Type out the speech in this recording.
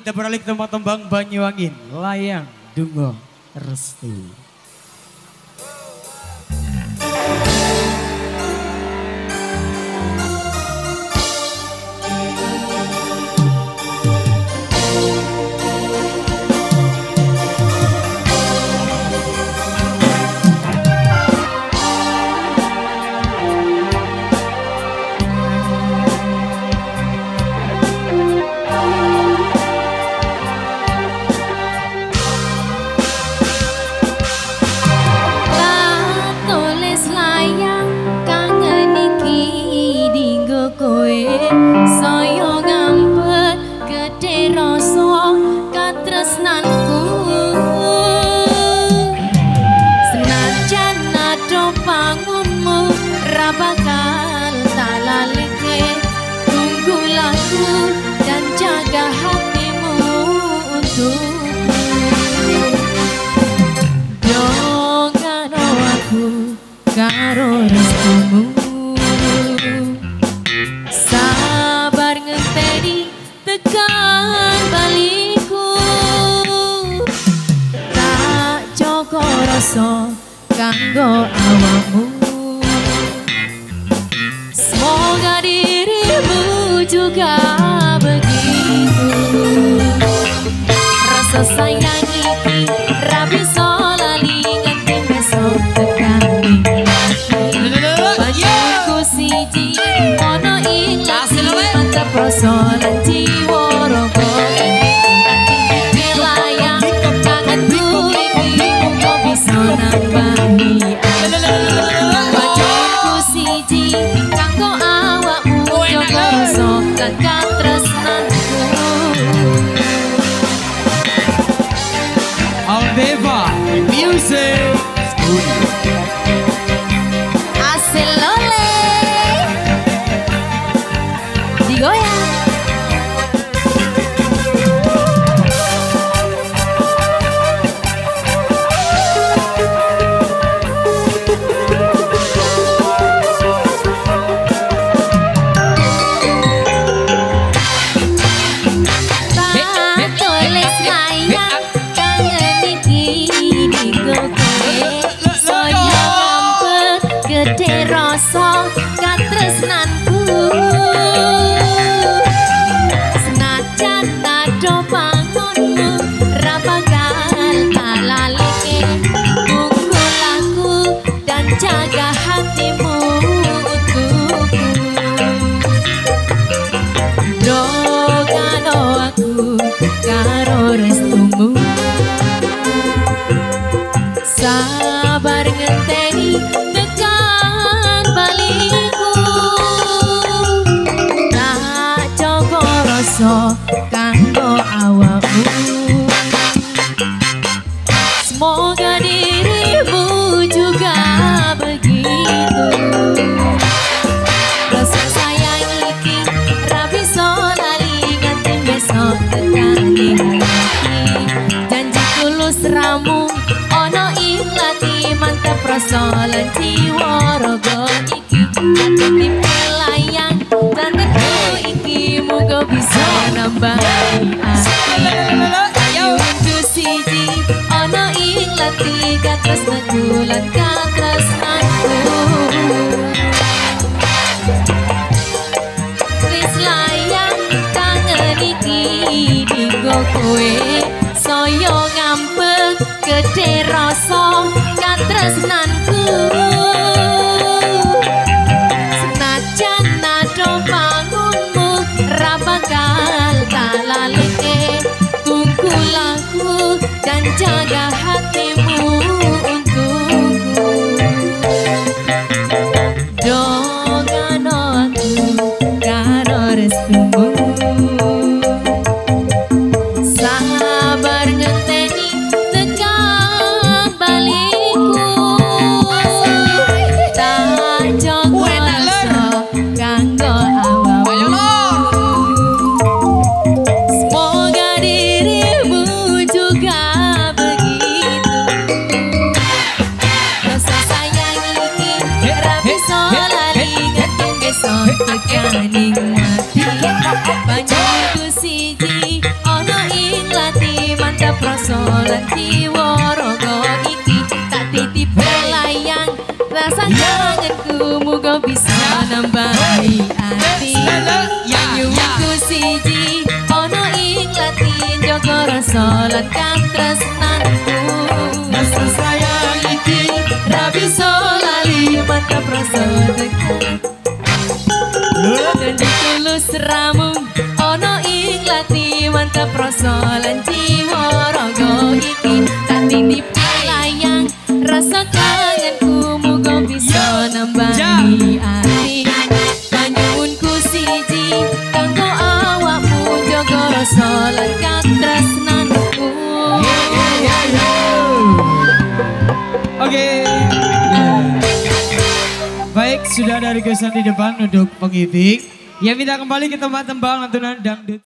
Kita beralih ke tempat tembang Banyuwangi, Layang Dungo Restu. Karo restumu sabar ngenteni tekan baliku, tak joko rasa kanggo awakmu. Semoga dirimu juga begitu. Rasa sayang iki ra bisa lali nganti besok tekan. Siji ono ing lati mantep rasa lan jiwa raga iki layang kangenku iki muga bisa nambahi pacarku siji kanggo awakmu jaga rasa lan katresnanku. Aldeva Music Studio. Goyang. Tak tulis layang kangen iki dinggo kowe, saya ngampet gedhe rasa katresnanku. Jaga hatimu untukku. Dongano aku karo restumu, sabar ngenteni tekan baliku, tak jaga rasa kanggo awakmu. Semoga dirimu juga begitu. Rasa sayang iki ra bisa lali nganti besok tekan ing ati. Janji tulus ramu ono ing lati mantep rasa lan jiwa raga iki. Ati layang kangenku iki muga bisa nambahi ati. Ayo siji ono ing lati katresnanku lan katresnanku. Wis layang kangen iki dinggo kowe, saya ngampet gedhe rasa katresnanku. Senajan nado bangunmu ra bakal tak lalike, tunggu laku dan jaga hatimu untukku. Dongano aku karo restumu, sabar ngenteni tekan baliku, tak jaga rasa kanggo awakmu. Semoga dirimu juga begitu. Rasa sayang iki ra bisa lali nganti besok tekan ing mati. Banyu siji ono mantep rasa tekan. Janji tulus ramung ana ing lati mantep rasa lan jiwa raga iki tak titip layang rasa kangenku muga bisa nambani ati. Panyuwunku siji kanggo awakmu jaga rasa lan katresnanku. Oke. Baik, sudah ada requestan di depan untuk pengibing. Ya, minta kembali ke tempat tembang lantunan dangdut.